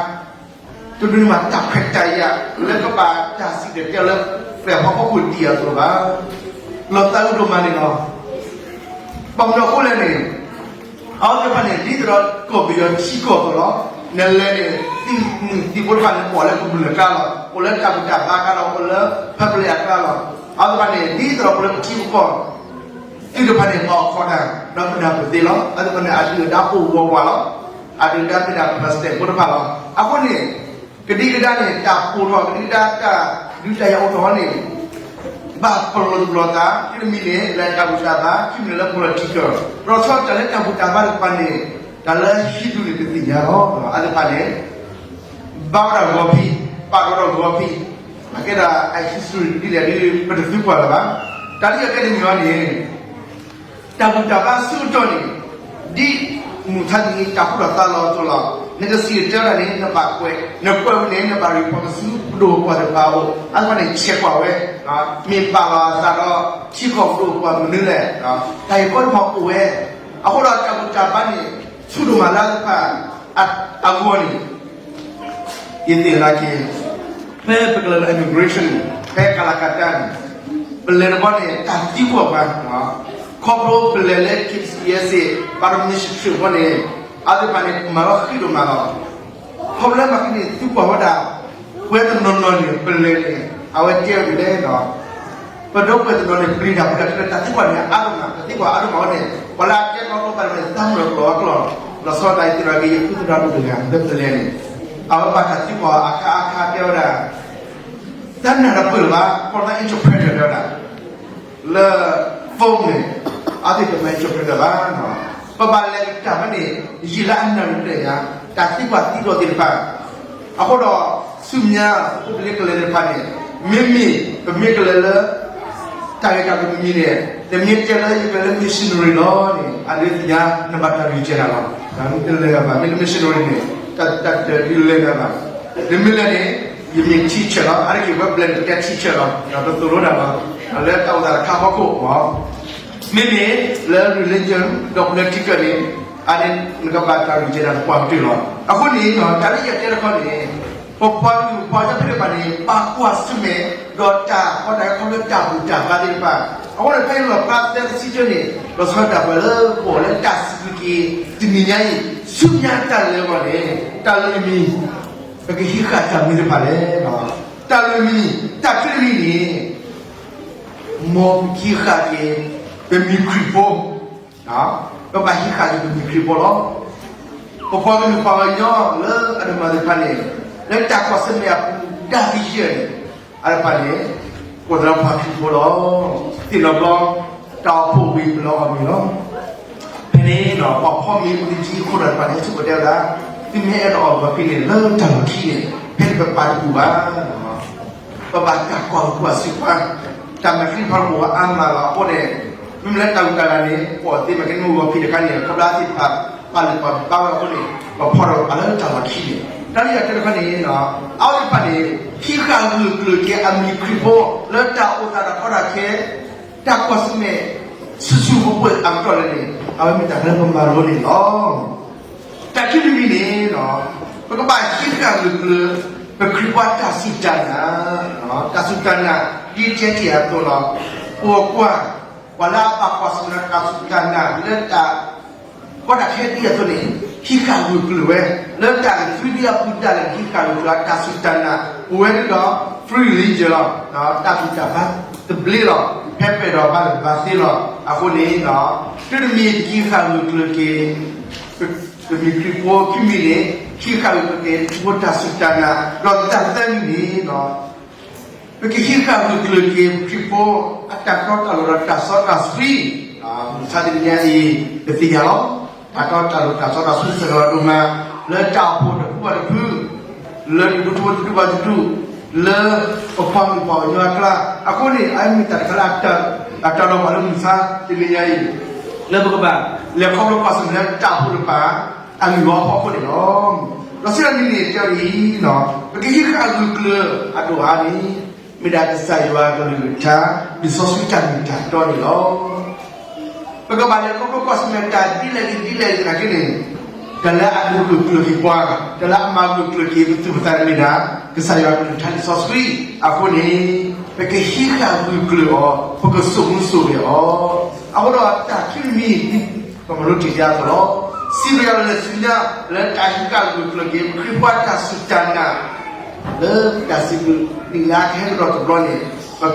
ဒိးန့ၢ်ဘၣ်တၢ်ခွဲးတၢ်ယာ် လၢကဘၣ်တၢ်စံၣ်တဲၤတဲလၢ ပှၤဖီခိၣ်ဒံးအသိးဘၣ်. လီၤသးအုးဒိၣ်မးန့ၣ်လီၤ. ဘၣ်မနုၤအဃိလဲၣ်န့ၣ်, အဝဲသ့ၣ်တဖၣ်န့ၣ် ဒ်သိးဒီးကီၢ်ပယီၤထံကီၢ်အသိးလီၤ. နလဲၤန့ၣ် သုးမုၢ်သံၣ်ဘိတဖၣ်န့ၣ် အိၣ်လၢကမျၢၢ်အကျါလီၤ, အိၣ်လၢတၢ်ဘူၣ်တၢ်ဘါအကျါလီၤ, အိၣ်လၢ public အကျါလီၤ. အဝဲသ့ၣ်တဖၣ်န့ၣ် ဒ်သိးဒီးပှၤလၢပထံပကီၢ် သုးတဖၣ်န့ၣ် ပှၤအိၣ်ခိးတၢ် ဒီးပနၢ်ပၢၢ်သ့လီၤ. အဝဲသ့ၣ်တဖၣ်န့ၣ် အဒုၣ်အဒါအိၣ်ဂီၤပှၤလီၤ. အဒုၣ်အဒါမ့ၢ်ဒၣ် president ဖိတဖၣ်လီၤ. အဃိန့ၣ် ကဒံကဒါန့ၣ် တၢ်ပိာ်ထီၣ် ကဒံကဒါတၢ်ဒုးတၢ်ယၤအိၣ်ထီၣ်န့ၣ် ဘၣ်ပလီၢ်တပလီၢ်သး, ခံမံၤန့ၣ် လၢတၢ်ဘူၣ်တၢ်ဘါ, ခံမံၤန့ၣ်လၢ political, ဒီးဆီတၢ်လၢတၢ်ဘူၣ်တၢ်ဘါတကပၤန့ၣ် တၢ်လၢဟံးဒူၣ်န့ၣ် ပသ့ၣ်ညါလီၤ. အဝဲသ့ၣ်တဖၣ်န့ၣ် ဘါဝဲဒၣ်ဂီၤဖံး, ပာ်ထီၣ်ဝဲဒၣ်ဂီၤဖံး, အကဲဒၣ်အ history ဒ်လဲၣ်ဒ် ပတသံကွၢ်လၢၤဘၣ်. တၢ်လၢယအဲၣ်ဒိးတဲန့ၣ်န့ၣ် တၢ်ဘူၣ်တၢ်ဘါဆၢကတီၢ်န့ၣ် ဒ်မုၢ်ထါတနံၤတၢ်ဃူထီၣ်သါလီၤအသိးလီၤ. နကစံၣ်တဲၤတဲတၢ်န့ၣ် နဘၣ်ကွဲး, နကွဲးဝဲန့ၣ် နဘၣ် report ဆူပဒိၣ်ပှၤတကပၤအအိၣ်, အဝဲသ့ၣ်တဖၣ်န့ၣ် ဆဲးကွၢ်ဝဲ, မ့ၢ်ပာ်လီၤအသးဒီး ထံကီၢ်ပဒိၣ်ပှၤမနုၤလဲၣ်, တၢ်ဂ့ၢ်ကီတဖၣ်အိၣ်ဝဲ. အဃိဒီးတၢ်ဘူၣ်တၢ်ဘါန့ၣ် ဆူၣ်ဒိၣ်မးလၢအသ့ၣ်တဖၣ်အဂီၢ်န့ၣ် ယသ့ၣ်ညါက့ၤ ဖဲပကလဲၤလၢ immigration ဖဲ Kolkata န့ၣ် ပလဲၤတဘျီန့ၣ် တၢ်သံကွၢ်ပှၤ, ခီဖျိပလဲၤလၢ K C S A ဘၣ်ဒီး mission trip အဃိန့ၣ် အဝဲသ့ၣ်တဖၣ်န့ၣ် မၤလီၤဃံးဒိၣ်မးလီၤ. ခီဖျိလၢမၤဃံးန့ၣ် သုကွၢ်ဝဲဒၣ် ပှၤတနီၤနီၤန့ၣ် ပလဲၤန့ၣ် အဝဲတဲဝဲဒ်လဲၣ်ဒီး ပဒီပုၢ်ဝဲၢ်တနီၤန့ၣ် ပျံၤတၢ်ဖုးတၢ်ထံးလၢတၢ်သံကွၢ်န့ၣ် အါဒိၣ်မး, တၢ်သံကွၢ်အါဒိၣ်မးအဃိန့ၣ် ပှၤလၢအတဲကျိာ်ကျိာ်ဘၣ်န့ၣ် သးမုၢ်လီၤကျိာ်အကျိာ်, လီၤဆီဒၣ်အံၤသ့ၣ်နီၣ်က့ၤ ယဃုသရၣ်ဒိၣ်တဂၤလၢပလဲၤန့ၣ် အဝဲဘၣ်တၢ်သံကွၢ်အခါအခါတဲဝဲဒၣ် တၢ်နၢ်တပၢၢ်လၢၤဘၣ်, ခီဖျိ interpreter တဲဝဲဒၣ် လၢ phone န့ၣ် အဝဲသ့ၣ်တမၤ interpreter ဘၣ်. ပဘၣ်လဲၤကတၢၢ်ဖဲန့ၣ် ယံာ်လၢအနၢ်တပၢၢ်ညါ တၢ်သံကွၢ်သံကွၢ်သ့ၣ်တဖၣ် အဃိဒီး ဆူညါ ပကလဲၤကလဲၤသ့ၣ်တဖၣ်န့ၣ် မ့မ့ၢ်ပမ့ၢ်ကလဲၤလၢ တၢ်ဂ့ၢ်တၢ်ကျိၤမံၤမံၤန့ၣ် နမ့ၢ်တဲလၢယကလဲၤလၢ missionary လီၤန့ၣ် အဒုးသ့ၣ်ညါ နဘၣ်တၢ်ဂံၢ်စဲၤတၢ်လီၤ. နတလဲၤဘၣ် မ့ၢ်လၢ missionary န့ၣ် တၢ်တၢ်တဒုးလဲၤနၤဘၣ်. နမ့ၢ်လဲၤန့ၣ် ယမ့ၢ် teacher လီၤ. အါတက့ၢ်ဝဲပလဲၤန့ၣ် တဲ teacher လီၤ. ဒီးတသိၣ်လိတၢ်ဘၣ် လၢတၢ်အိၣ်သးတခါဖီခိၣ်မး မ့မ့ၢ်လၢ religion ဒီး political န့ၣ် အန့ၣ်နကဘၣ်တၢ်ဂံၢ်စဲၤတၢ်တပှၢ်ကတၢၢ်လီၤ. အဃိန့ၣ် တၢ်လၢယတဲတခီန့ၣ် ပပှၤကလုာ်ပှၤကညီဖဲန့ၣ်တဖၣ်န့ၣ် ဘၣ်ကွၢ်ဆၢၣ်မဲာ် ဒီးတၢ်ကီတၢ်ခဲခီဖျိတၢ်ဘူၣ်တၢ်ဘါသ့ၣ်တဖၣ် အဃိန့ၣ် ဖဲလီၢ်ဖျါသၢတဆံတၢန့ၣ် လီၤဆီဒၣ်တၢ်ပှၤလၢပအိၣ်လၢတၢ်စံးဘျုးက့ၤ တနံၤညါအံၤ ဆူညါတၢ်လၢာ်ဂီၢ်န့ၣ် တၢ်လၢာ်မံၤ ပကဟံးဃာ်တၢ်မနုၤတဖၣ်လဲၣ်. တၢ်လၢာ်မံၤ တၢ်ခံမံၤန့ၣ် မ်ပကဟံးဃာ်က့ၤ ပမ့ၢ်ခရံာ်ဖိ ပဘၣ်ဟံးဃာ်က့ၤပမ့ၢ်ခရံာ်ဖိလီၤ. ပပှၤကလုာ်ပှၤကညီလၢအဒိၣ်မးသ့ၣ်တဖၣ်န့ၣ် လၢတၢ်ကွၢ်ဆၢၣ်မဲာ်အပူၤ ဒၣ်ကယဲၢ်န့ၣ် အတဖၣ်န့ၣ် ကိးသးလၢပှၤခရံာ်ဖိလီၤ. သ့ၣ်နီၣ်ဘျီ တၢ်အိၣ်ဖှိၣ်ဝံၤပလီၢ်အီၣ်မ့ၤလီၤ. ဖဲန့ၣ် ပှၤဖီမ့ၤပတံၤအခိၣ်ဒီးတဖၣ်န့ၣ် ဟဲဆိကမိၣ်တဲဝဲဒၣ် သုမ့ၢ်အဲၣ်ဒိးအီၣ်ပှၤခရံာ်န့ၣ် လၢတၢ်လီၢ်ခံန့ၣ် ဖဲန့ၣ်ပပာ်တပူၤဘၣ် ပဘၣ်တၢ်ကွၢ်ကွၢ်စ့ၢ်ကီး တၢ်မဲာ်ချံဖးလီၤအိၣ်အါမးလီၤ. အဃိန့ၣ် မ့မ့ၢ်လၢတၢ်ဂုၤတၢ်ဂၤန့ၣ် ပအီၣ်သ့မ့ၢ်ကဲန့ၣ်ဂီၤဖံးတခါန့ၣ် ခီဖျိသ့ၣ်တဖၣ် ပာ်လုၢ်ပာ်ပာ်ဝဲအဃိန့ၣ် ပဖီၣ်ဒီးပာ်လၢတၢ်လီၢ်ခံန့ၣ် တၢ်လၢယတဲတခါန့ၣ် အဝဲသ့ၣ်တဖၣ်န့ၣ် ဟံးဃာ်ဂၢၢ်ကျၢၤက့ၤအမံၤခရံာ်ဖိ လၢတၢ်အိၣ်သးတၢ်ကီတၢ်ခဲ တၢ်ကွၢ်ဆၢၣ်မဲာ် ဆူၣ်ဆူၣ်ဖိဖိအကတီၢ်လၢန့ၣ် အဝဲမ့ၢ်တၢ်လၢပမၤလိန့ၣ်လီၤ. တၢ်ခံမံၤမံၤန့ၣ် ပကဘၣ်ဟံးဃာ်ဂၢၢ်ကျၢၤ ပခရံာ်ဖိတၢ်စူၢ်တၢ်နာ်, တၢ်စူၢ်တၢ်နာ် ဒ်တဲတ့ၢ်အသိးလီၤ. ပကွၢ် ပှၤလၢအဘၣ်ကွၢ်ဆၢၣ်မဲာ်တၢ်စူၢ်တၢ်နာ် လၢတၢ် ကီတၢ်ခဲဒ်အသိးန့ၣ် ဟံးဃာ်ဂၢၢ်ကျၢၤဝဲ လၢတၢ်ကသုဒ်အပူၤဒၣ်လဲာ် ဟံးဃာ်ဂၢၢ်ကျၢၤအတၢ်စူၢ်တၢ်နာ် ပဝဲဒၣ်ဒီး free religion လီၤ. တၢ်ဘူၣ်တၢ်ဘါသဘျ့လီၤ. ဖဲပအဲၣ်ဒိးဘါလၢဘါသ့လီၤ. အဃိန့ၣ် တၢတမံၤ ပကဟံးဃာ်ဂၢၢ်ကျၢၤက့ၤ ပမ့ၢ်ခရံာ်ဖိ ခံမံၤန့ၣ် ဟံးဃာ်ဂၢၢ်ကျၢၤက့ၤ ခရံာ်ဖိတၢ်စူၢ်တၢ်နာ် ဒီးတၢ်သၢမံၤန့ၣ် ပကဟံးဃာ်ဂၢၢ်ကျၢၤက့ၤ ခရံာ်ဖိအတၢ်တီတၢ်လိၤဒီးတၢ်စီတၢ်ဆှံ, မုၢ်ဆါတနံၤညါအံၤ ပသ့ၣ်ညါလီၤ. တၢ်တီတၢ်လိၤတၢ်စီတၢ်ဆှံစှၤလီၤဒိၣ်မး လၢတၢ်အိၣ်ဖှိၣ်တဖုဘၣ်တဖု, လၢတဒူၣ်ဖိတဒူၣ်ဘၣ်တဒူၣ်, လၢပပှၤကလုာ်ပှၤကညီအကျါ, အဃိန့ၣ် အမ့ၢ်တၢ်တခါလၢအတၢ် အတၢ်လီၤပှၤလၢမုၢ်ဆါတနံၤညါအံၤ လၢပကဘၣ် လဲၤခီဖျိကွၢ်ဆၢၣ်မဲာ်လၢတၢ်အိၣ်ဖှိၣ်တဖၣ် အဂ့ၢ်အီၤအဖီခိၣ်န့ၣ်လီၤ. ဒီးဆူညါတနံၤန့ၣ် တဲဝဲဒ်အံၤ, ပကဟံးဃာ်အဂၢၢ်ကျၢၤအဒိၣ်အါန့ၣ် မ့ၢ်ဒၣ်ကစၢ်ယွၤအကလုၢ်ကထါ လံာ်စီဆှံတၢ်မ့ၢ်တၢ်တီန့ၣ်လီၤ. ပကဘၣ်လဲၤခီဖျိကွၢ်ဆၢၣ်မဲာ်တၢ်ဒ်လဲၣ်ဂ့ၤဒ်လဲၣ်ဂ့ၤနာ်က့န့ၣ်, တၢ်လၢအဂၢၢ်ကျၢၤက့ၤပှၤ, တၢ်လၢအမၤဂၢၢ်ကျၢၤက့ၤပသူၣ်ပသးန့ၣ်မ့ၢ်ဒၣ် ကစၢ်ယွၤအကလုၢ်ကထါလံာ်စီဆှံ. အဃိန့ၣ် ပကဟံးဃာ်ဂၢၢ်ကျၢၤအီၤ, ပကစိာ်မူစိာ်ဂဲၤအီၤ. အဃိဒီးတၢ်ခံမံၤ ပမၤလိတ့ၢ်ဒ်အသိးလီၤ. စံးဘျုးယွၤဒီးလဲၤဆူညါ လၢတၢ်ဟံးဃာ်ဂၢၢ်ကျၢၤက့ၤ ပခရံာ်ဖိတၢ်စူၢ်တၢ်နာ် လၢတၢ်စံးဘျုးနံၣ်လါကဟဲကဒီးတဘျီန့ၣ် ပက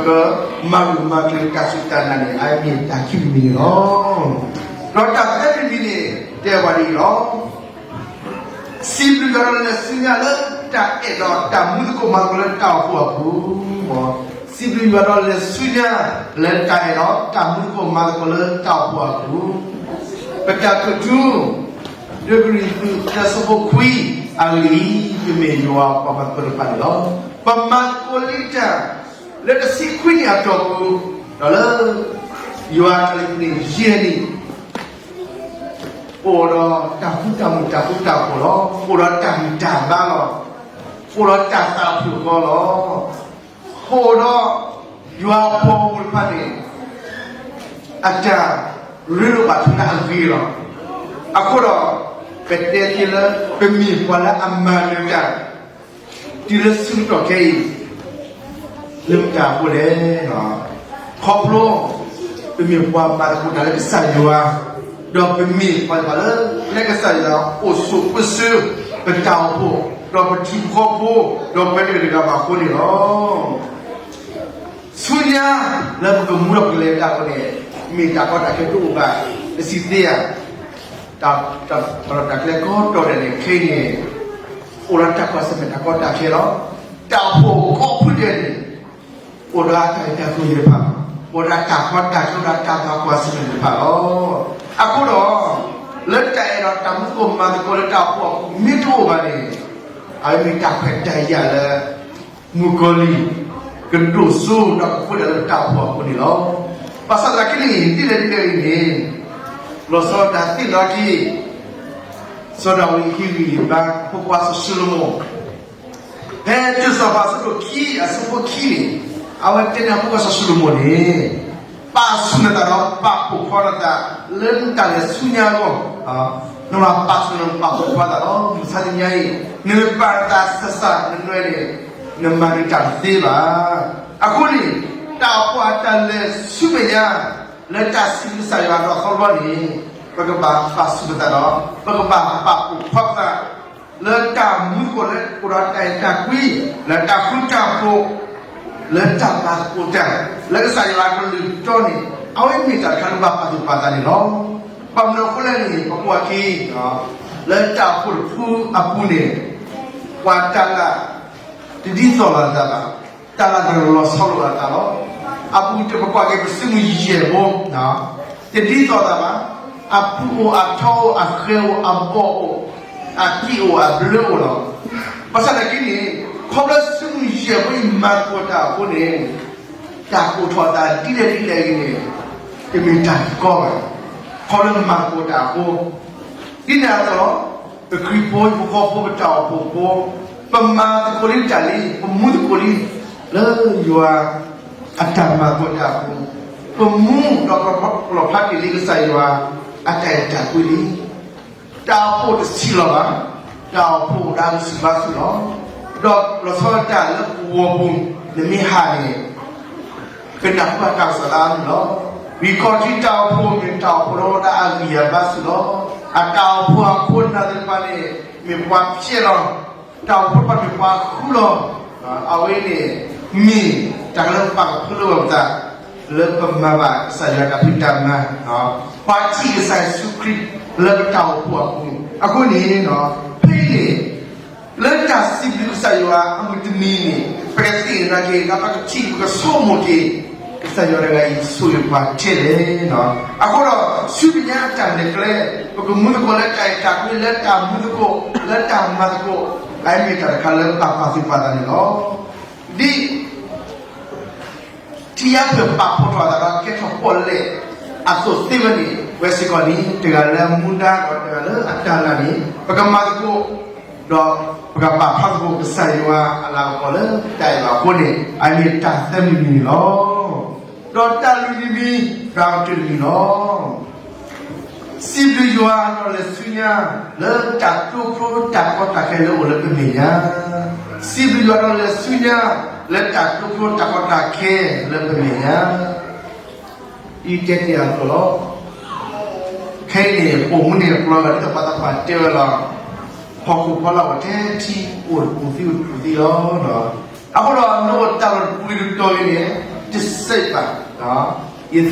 မၤဂၢၢ်မၤကျၢၤတၢ်စူၢ်တၢ်နာ်န့ၣ် အမ့ၢ်တၢ်ခံမံၤန့ၣ်လီၤ. ဒီးတၢ်သၢမံၤန့ၣ် တဲဝဲဒ်အံၤလီၤ. စံးဘျုးယွၤဒီးလဲၤဆူညါလၢတၢ်အဲၣ်ဒီးတၢ်မူသကိးမၤသကိးလၢတၢ်အိၣ်ဖှိၣ်အပူၤ, စံးဘျုးယွၤဒီးလဲၤဆူညါ လၢတၢ်အဲၣ်ဒီးတၢ်မူသကိးမၤသကိးလၢတၢ်အိၣ်ဖှိၣ်အပူၤ, ပတၢ်ကတိၤ တၢကရံၣ်သူး သၢဆၢဖိခွံ အဂ့ၢ်အံၤ ပမ့ၢ်ယွၤပှၤမၤသကိးတဖၣ်န့ၣ်လီၤ. ပမၤသကိးလံတၢ် လၢတဆံခွံနံၣ်အတီၢ်ပူၤ, ဒီးလၢ ယွၤအကလုၢ်န့ၣ် ယဲၢ်နံၣ် ပအိၣ်ဒီးတၢ်ဃူတၢ်မုာ်တၢ်ဃူတၢ်ဖိးလီၤ. ပအိၣ်ဒီးတၢ်ဂံၢ်တၢ်ဘါလီၤ. ပအိၣ်ဒီးတၢ်သးဖုၣ်ဃီလီၤ. ပအိၣ်ဒီး ယွၤအဖိမုၣ်တဖၣ်န့ၣ် အတၢ်ရ့လိာ်ဘၣ်ထွဲလၢအဂ့ၤလီၤ. အဃိဒီး ပတဲသ့လၢ ပမ့ၢ်ပှၤလၢအမၤနၢၤတၢ် တုၤလၢဆၢကတီၢ်ခဲအံၤ လၢမတၤအဃိလဲၣ်. ခီဖျိ ပမ့ၢ်ပှၤမၤသကိးတၢ်လၢကစၢ်ယွၤ, ဒီးပမ့ၢ်ပှၤလၢကစၢ်ယွၤအိၣ်ဆိးပၢဆှၢ ပတၢ်အိၣ်ဖှိၣ်, ဒီးပထံဖိကီၢ်ဖိ, ဒီးပှၤတဂၤဒီးတဂၤဘၣ်အဃိန့ၣ်လီၤ. ဆူညါလၢပကမူဒီးပကလဲၤတၢ်အဃိန့ၣ်, မ့ၢ်တၢ်ကီတၢ်ခဲတအိၣ်ဘၣ်, တစံးသ့ဧါ. တၢ်တၢ်ကီတၢ်ခဲကီတီၢ်ဒဲးန့ၣ် ခဲအံၤန့ၣ် အိၣ်ဒီးတၢ်ကွၢ်ဆၢၣ်မဲာ်တၢ်ကီတၢ်ခဲလီၤ. တၢ်အိၣ်ဖှိၣ်ကိးဖုဒဲးန့ၣ် အိၣ်ဒီးအတၢ်အဲၣ်တၢ်ကွံသ့ၣ်တဖၣ်, အိၣ်ဒီးတၢ်ကီတၢ်ခဲဒီးတၢ်ဘၣ်ကွၢ်ဆၢၣ်မဲာ်သ့ၣ်တဖၣ်လီၤ. အဃိဒီး လၢတၢ်အဲၣ်ဒီးတၢ်မူသကိးမၤသကိးလၢတၢ်အိၣ်ဖှိၣ်အပူၤမ့ၢ်တအိၣ်ဘၣ်န့ၣ်, အဝဲမ့ၢ်တၢ်ခွဲးတၢ်ယာ်လၢ မုၣ်ကီၤလံၢ် ကဒိၣ်စိဒီးကဖိးဒၣ်လၢပတၢ်အိၣ်ဖှိၣ်အပူၤန့ၣ်လီၤ. ဘၣ်ဆၣ်သနာ်က့န့ၣ် ဒ်လဲၣ်ဒ်လဲၣ်ဂ့ၤန့ၣ်, လီၤဆီဒၣ်တၢ်သ့ၣ်နီၣ်ထီၣ်က့ၤ စီၤဒၤဝံးဟ့ၣ်ဂံၢ်ဘါအဖိခွါစီၤၡလိၤမိၣ်, ဖဲတၢစီၤပၤအဆၢဒိၣ်ခံအဆၢဖိခံန့ၣ်, အဝဲတဲန့ၢ်အဖိခွါစီၤၡလိၤမိၣ်န့ၣ်, ပာ်ဆူၣ်နသးဒီးပာ်ဖှိၣ်ဖီနသး လၢနတၢ်လဲၤဆူညါအဂီၢ်, နဘၣ်ပာ်ဆူၣ်နသးပာ်ဖှိၣ်ဖီနသးလီၤ. မုၢ်ဆါတနံၤအံၤ နမ့ၢ်ပာ်နသးစၢ်စၢ်နနွဲန့ၣ်, နမၤနတၢ်တသ့ဘၣ်. အဃိန့ၣ်, တၢ်အိၣ်ဖှိၣ်အတၢ်လဲၤဆူမဲာ်ညါ လၢတၢ်စံးဘျုးကစၢ်ယွၤဒီးအသီတဘျီန့ၣ်, ပကဘၣ်ပာ်ဆူၣ်ပသးဒီး ပကဘၣ်ပာ်ဖှိၣ်ဖီပသး လၢတၢ်မူသကိးလၢအိၣ်ဒီးတၢ်အဲၣ်တၢ်ကွံ, လၢတၢ်ဃူတၢ်ဖိး, လၢတၢ်မၤသကိးတၢ် လၢကစၢ်ယွၤအကလုၢ်တီန့ၣ်, အဝဲမ့ၢ်တၢ်တခါလၢဘၣ်ပာ်သူၣ်ပာ်သးန့ၣ်လီၤ. ဘၣ်မနုၤအဃိလဲၣ်န့ၣ် ပကွၢ်က့ၤ လၢတၢ်အိၣ်ဖှိၣ်တဖုအပူၤန့ၣ်, ပှၤတၢ်လၢ တဒ်သိးလိာ်သးဘၣ်, တၢ်လၢတလီၤဆီလိာ်အသးလီၤ. အပူၤတပကွၢ်က့ၤပစုမုၢ်ယဲၢ်ဘိ, တဒ်သိးသးဘၣ်, အပူၤအိၣ်အထီအိၣ် အဃဲၤအိၣ်အဘီၣ်အိၣ်, အကံၣ်အိၣ်အဘျၢအိၣ်လီၤ. ဘၣ်ဆၣ်သနာ်က့န့ၣ်, ခီဖျိစုမုၢ်ယဲၢ်ဘိအံၤမၤသကိးတၢ်အဃိန့ၣ်, တၢ်ကိးထီၣ်သးဒ်လဲၣ်ဒ်လဲၣ်အံၤန့ၣ်, တမ့ၢ်တၢ်ကီဘၣ်, ခီဖျိမၤသကိးတၢ်အဃိ ဒ်န့ၣ်အသိး, ပခရံာ်ဖိ ပကီၢ်ဖိ ပတၢ်အိၣ်ဖှိၣ်ဖိ, ပမၤသကိးလံတၢ်လံ, ပမူသကိးလံ, လၢယွၤအတၢ်မၤသကိးတၢ်အပူၤ, ပမူဒီးပလီၣ်ဖျါတ့ၢ်လံကစၢ်ယွၤအတၢ်အဲၣ်တၢ်ကွံလံ. တၢ်အိၣ်ဖှိၣ်တဆံးလီၤဘၣ်, တၢ်အိၣ်ဖှိၣ်အိၣ်ဒၣ်ဂံၢ်ဆူၣ်ဘါဆူၣ်လီၤ. ဒီးလီၤဆီဒၣ်တၢ်လၢပဂီၢ်ပူၤ, နမ့ၢ်ဟးန့ၣ် ကနၢ်ဟူဘၣ်တၢ်ကစီၣ်လၢအါမးလီၤ. ဝံၤခီၣ်ထံးတၢ်အိၣ်ဖှိၣ်မ့ၢ်တၢ်အိၣ်ဖှိၣ်လၢအိၣ်ဒၣ်အဂံၢ်အဘါဆူၣ်လီၤ. အတၢ်အိၣ်ဖှိၣ်အခိၣ်နၢ်သ့ၣ်တဖၣ်န့ၣ် မ့ၢ်ပှၤဖျဲးလီၤ. တၢ်အိၣ်ဖှိၣ်တဖၣ်မ့ၢ်ပှၤဃုလီၤ. အဝဲန့ၣ် မ့ၢ်တၢ်လၢပာ်ကဖၢလၢပသး လၢပမၤဘၣ်ကစၢ်ယွၤတၢ်ဖံးတၢ်မၤ, ပှၤထံၣ်ကစၢ်ယ့ၣ်ၡူးခရံာ်လၢပတၢ်အိၣ်ဖှိၣ်အပူၤ, အဃိန့ၣ်, ဖဲအံၤန့ၣ် လၢတၢ်စံးဘျုးကစၢ်ယွၤအမုၢ်တနံၤန့ၣ် ပကသ့ၣ်ညါက့ၤ ဒီးပကထံၣ် ပကဆိကမိၣ်က့ၤ ကစၢ်ယွၤတဂၤအံၤဆိၣ်ဂ့ၤပှၤထဲလဲၣ်. အဃိဒီး ဆူမဲာ်ညါအတၢ်လဲၤကျဲ ပကမူသကိးလၢတၢ်အဲၣ်တၢ်ကွံ လၢတၢ်မူသကိး လၢတၢ်မၤသကိး အမ့ၢ်တၢ်တခါလၢပာ်ပာ်သူၣ်ပာ်သးန့ၣ်လီၤ. ဒ် ထံယါဖၢၣ်ပာ်ဖှိၣ်ထီၣ်အသးဒီးကဲထီၣ်ပီၣ်လဲၣ်အသိးသ့ဝဲန့ၣ် ဝဲစ့ၢ်ကီးန့ၣ် တဂၤလၢအမူဒါဒီးတဂၤလၢအတၢ်နာ်န့ၣ် ပကမၤသကိး ဒီးပကပာ်ဖျါသကိးကစၢ်ယွၤအလၤကပီၤလၢတၢ်အဲၣ်ဘၣ်အဃိန့ၣ် အမ့ၢ်တၢ်သၢမံၤမံၤန့ၣ်လီၤ. ဒီးတၢ်လွံၢ်မံၤမံၤ ဒီးတၢ်တၢမံၤလီၤ. စံးဘျုးယွၤဒီးလဲၤဆူညါ လၢတၢ်တိဖျိတၢ်ကီတၢ်ခဲလၢအိၣ်လၢပမဲာ်ညါ, စံးဘျုးယွၤဒီးလဲၤဆူညါ လၢတၢ်တိဖျိတၢ်ကီတၢ်ခဲလၢပမဲာ်ညါ, အံၤတဲတ့ၢ်အသိးလီၤ. ခဲအံၤန့ၣ် ပိာ်မုၣ်န့ၣ် ပျီဂၤဒ်သိးပှၤသးပှၢ်တဲဝဲလီၤ, ဟီၣ်ခိၣ်ဖီလာ်အိၣ်ထဲထံ အိၣ်တပူၤသံအိၣ်တပူၤသံလီၤ. အဃိဒီး နအိၣ်တၢ်လီၢ်တပူၤတတီၤအံၤန့ၣ် တစဲးဘၣ်, ယသ့ၣ်ညါက့ၤ ဖဲပဟဲက့ၤ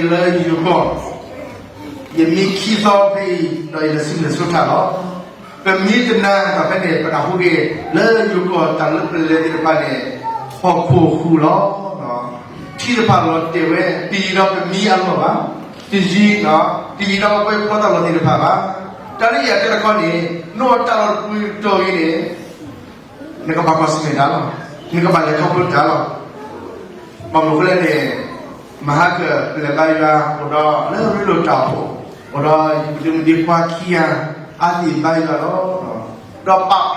လၢယိၤကီၢ် ယမံခံသီဖဲအံၤ ဒီးယလဲၤဆူမဲၢ်ဆိထၣ်လီၤ. ပမံတနၤဒီးဖဲန့ၣ် ပနၢ်ဟူက့ၤလၢယိၤကီၢ်တၢ်လၢပလဲၤသ့ၣ်တဖၣ်န့ၣ် ဟီၣ်ခိၣ်ဟူးလီၤ. ထံတဖၣ်လီၤတဲာ်ဝဲ တယံၤဒီးပမံအလီၢ်ဘၣ်, တယံၤ, တယံၤဒီးပှၤဖျီတၢ်လီၢ်သ့ၣ်တဖၣ်ဘၣ်. တၢ်လၢယအဲၣ်တဲတခီန့ၣ် နအိၣ်တၢ်လီၢ်တပူၤတတီၤအံၤန့ၣ် နကဘၣ်ကွၢ်ဆၢၣ်မဲာ်တၢ်လီၤ. နကဘၣ်လဲၤခီဖျိတၢ်လီၤ. ဘၣ်မနုၤအဃိလဲၣ်န့ၣ် မဟါကၢၣ်ပလဲၤဘါယွၤ အိၣ်ဒီးလၢရ့လိာ်တၢ်အိၣ်ဖှိၣ်, အိၣ်ဒီးယဒုးမုၢ်ဒ့ခွါခံဂၤ အါသံၣ်ဘါယွၤလီၤ. ဒီးပာ်ဖျါက့ၤ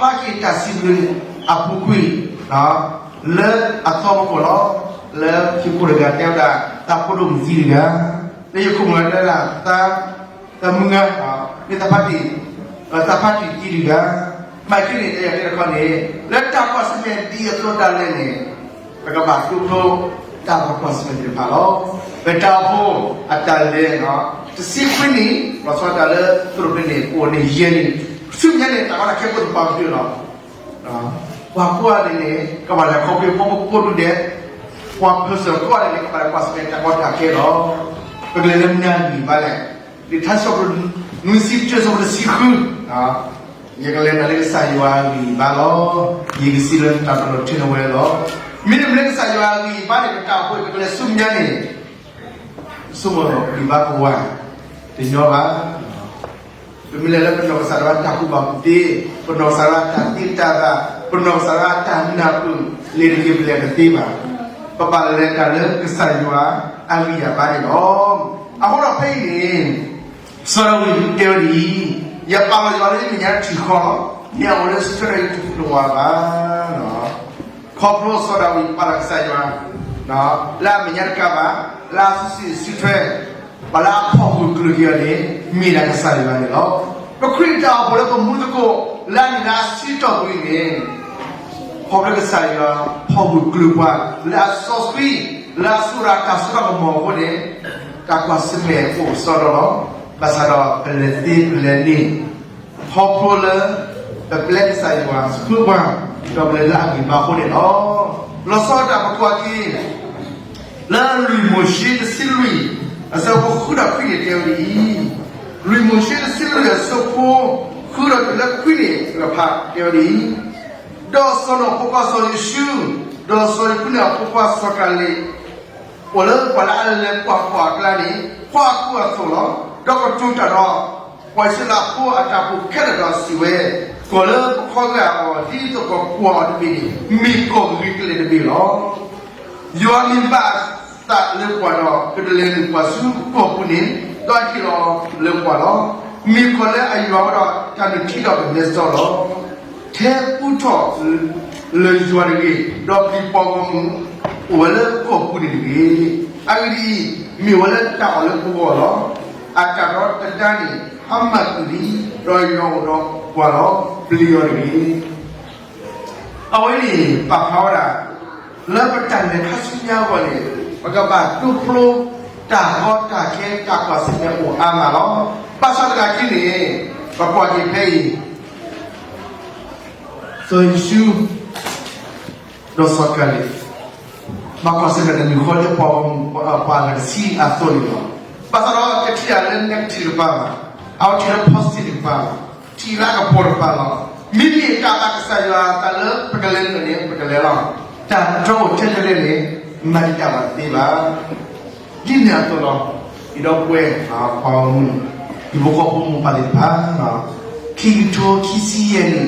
တၢ်စံးဘျုးအပူၤကွံာ် လၢအသီပကီၢ်လီၤ. လၢယခိၣ်တဂၤတဲဝဲဒၣ် သးဖိဒိၣ်မုၣ်သံတဂၤ, လၢယခိၣ်မုၣ်တဂၤတဲဝဲဒၣ် သး သးမုၢ်ဂၤ, မ့ၢ်သးဖါတံၢ်, သးဖါတံၢ်သံတဂၤ, ဘၣ်ဆၣ်န့ၣ် တၢ်ယအဲၣ်တဲတခီန့ၣ် လၢတၢ်ကွၢ်ဆၢၣ်မဲာ်ဒ်အသိးဒၣ်လဲာ်န့ၣ် ပကဘၣ်တိဖျိ တၢ်ပာ်ကွၢ်ဆၢၣ်မဲာ်သ့ၣ်တဖၣ်လီၤ. ပတၢ်အိၣ်ဖှိၣ်အတၢ်လဲၤ တဆံခွံနံၣ်, လီၤဆီဒၣ်တၢ်လၢသရိာ်ပနံၣ်န့ၣ် အိၣ်န့ၣ်ယဲၢ်နံၣ်, ဆူမဲာ်ညါန့ၣ် တၢ်ကီတၢ်ခဲကအိၣ်သပှၢ်ကတၢၢ်လီၤ. ပှၤကိးဂၤဒဲးန့ၣ် ကဘၣ်လဲၤခီဖျိဖီဖိကိးဒူၣ်ဒဲး, ပှၤပၢၤဆၢၣ်ကိးဂၤဒဲးန့ၣ် ကဘၣ်လဲၤကွၢ်ဆၢၣ်မဲာ်တၢ်ကီတၢ်ခဲလီၤ. ပကလဲၤလၢမနုၤအဂံၢ်ဘါလဲၣ်. လံာ်ထါစံးပတြၢၤ နွံဆံတၢ ဆၢဖိတဆံဃု, ယကလဲၤတၢ်လၢကစၢ်ယွၤအဂံၢ်အဘါလီၤ. ယကစံးလၢနတၢ်ပလီၢ်ထံန့ၣ်ဝဲလီၤ. မ့တမ့ၢ်လၢကစၢ်ယွၤအဂံၢ်အဘါန့ၣ် ပတၢ်အိၣ်ဖှိၣ် ပကလဲၤဆူမဲာ်ညါန့ၣ် ဆိကမိၣ်ဂံၢ်ဘါပဝဲ တညီဘၣ်. ပမ့ၢ်လဲၤလၢပနီၢ်ကစၢ်ဒၣ်ဝဲတၢ်ကူၣ်ဘၣ်ကူၣ်သ့, ပနီၢ်ကစၢ်ဒၣ်ဝဲတၢ်သ့တၢ်ဘၣ်, ပနီၢ်ကစၢ်ဒၣ်ဝဲတၢ်နၢ်ပၢၢ် လဲၤတဂ့ၤပလဲၤတသ့ဘၣ်. ပဘၣ်လဲၤတၢ်လၢကစၢ်ယွၤအဂံၢ်အဘါန့ၣ်လီၤ. အဃိဒီးဖဲအံၤန့ၣ် စီၤဒၤဝံးတဲဝဲဒ်အံၤ, ယပာ်လီၤယွၤလၢယမဲာ်ညါတထံၣ်ဃီလီၤ. မ့ၢ်အအိၣ်လၢဆၢထၢၣ်တဖျၢၣ်ဝါဘၣ်. ခီဖျိစီၤဒၤဝံးပာ်လီၤကစၢ်ယွၤ လၢအမဲာ်ညါတကးဘၣ်, လၢအစုစ့ၣ်စုထွဲ, ပှၤလၢအဖီၣ်ဂၢၢ်ကျၢၤက့ၤအီၤန့ၣ် မ့ၢ်ဒၣ်ကစၢ်ယွၤန့ၣ်လီၤ. ပခရံာ်တၢ်အိၣ်ဖှိၣ်လၢပမူသကိး လၢအနံၣ်လၢအဆံတီၢ်ပူၤအံၤန့ၣ် ခီဖျိကစၢ်ယွၤဖီၣ်ဂၢၢ်ကျၢၤပှၤ လၢအစီဆှံ, လၢအစိၤဒၣ်တၢ်စိတၢ်ကမီၤအဃိန့ၣ်, တၢ်ကွၢ်ဆၢၣ်မဲာ်အိၣ်ကစီဒီလီၤ. ဘၣ်ဆၣ်ဒီးပလဲၤသ့ပလဲၤန့ၢ် ခီဖျိလၢ ပပျဲကစၢ်ယွၤဆှၢပှၤ, ဒီးပလဲၤလၢအဂံၢ်ဘါအဃိန့ၣ်လီၤ. လီၤဆီဒၣ်တၢ်ပကွၢ်က့ၤ လၢလွံၢ်မိၤၡ့တဆံလွံၢ် အဆၢဖိဃုဒီးခွံန့ၣ်တဲဝဲဒ်အံၤ, လွံၢ်မိၤၡ့တဆံလွံၢ်အဆၢဖိဃုဒီးတုၤလၢခွံန့ၣ် ပကဖးတဲဝဲဒ်အံၤ, ဒီးစီၤနိၣ်အဖိခွါစီၤယိၤၡူ, ဒီးစီၤယိၤဃုန့ၣ်အဖိခွါစီၤကၤလ့း အိၣ်လၢပှၤလၢအလဲၤကွၢ်ကွၢ်အကျါန့ၣ် ကွၢ်အကူအသိးလီၤ. ဒီးကတိၤတၢ်ဒီး ပှၤအံၣ်စရ့လးဖိအတၢ်အိၣ်ဖှိၣ်ခဲလၢာ်ဒီးစံးဝဲ, ကီၢ်လၢပခီဂာ်အီၤ ဒ်သိးကကွၢ်အီၤတဘ့ၣ်န့ၣ် မ့ၢ်ကီၢ်ဂ့ၤကလဲာ်တဘ့ၣ်လီၤ. ယွၤမ့ၢ်ဘၣ်အသးလၢပှၤဒီး ကဒုးလဲၤနုာ်ပှၤဆူကီၢ်ပူၤန့ၣ် ဒီးဟ့ၣ်လီၤလၢပှၤလီၤ. မ့ၢ်ကီၢ်လၢအယွၤဝဲဒီး တၢ်နုၢ်ထံဒီးကမဲာ်စီလီၤ. ထဲပူထီၣ်လၢယွၤတဂ့ၤ, ဒီးပျံၤပှၤဂီၢ်မုၢ်အိၣ်ဝဲလၢကီၢ်ပူၤန့ၣ်တဂ့ၤ. အဂ့ၢ်ဒ်အံၤ, မ့ၢ်ဝဲလၢတၢ်အီၣ်လၢပဂီၢ်လီၤ. အတၢ်ဒီတဒါန့ၣ် ဟါမၢ်ကွံာ်လံ, ဒီးယွၤအိၣ်ဒီးပှၤလီၤ. ပျံၤအီၤတဂ့ၤ. အဝဲန့ၣ်ပာ်ဖျါဝဲဒၣ် လၢပတၢ်လဲၤခါဆူညါအဂီၢ်န့ၣ် ပကဘၣ်ဒိဖျိ တၢ်ကီတၢ်ခဲ တၢ်ကွၢ်ဆၢၣ်မဲာ်အိၣ်အါမးလီၤ. ဘၣ်ဆၣ်သနာ်က့န့ၣ် ပကွၢ်က့ၤဖဲအံၤ စီၤယိၤၡူ ဒီးစီၤကၤလ့း ဘၣ်ကွၢ်ဆၢၣ်မဲာ်တၢ်နုာ်ဃီလၢပှၤ ပှၤအဂၤတဆံအသိးန့ၣ်လီၤ. ဘၣ်ဆၣ်ဒီးတထံၣ်တၢ်လၢ negative တကပၤဘၣ်, အဝဲထံၣ်လၢ positive တကပၤလီၤ. ထံၣ်လၢအကပီၤတကပၤလီၤ. မ့မ့ၢ်တၢ်ဘၣ်ကစၢ်ယွၤအသးလၢပကလဲၤန့ၣ်န့ၣ် ပကလဲၤလီၤ. တၢ်တြီအိၣ်ထဲလဲၣ်န့ၣ် မၤတံာ်တာ်ဘၣ်တသ့ဘၣ်. ဒ်န့ၣ်အသိးလီၤ. ယဒီပုၢ်ဝဲၢ် ပှၤဂီၢ်မုၢ် ဟံၣ်ဖိဃီဖိမိၢ်ပၢ်သ့ၣ်တဖၣ် ခံကထိခံဆံယဲၢ်နံၣ်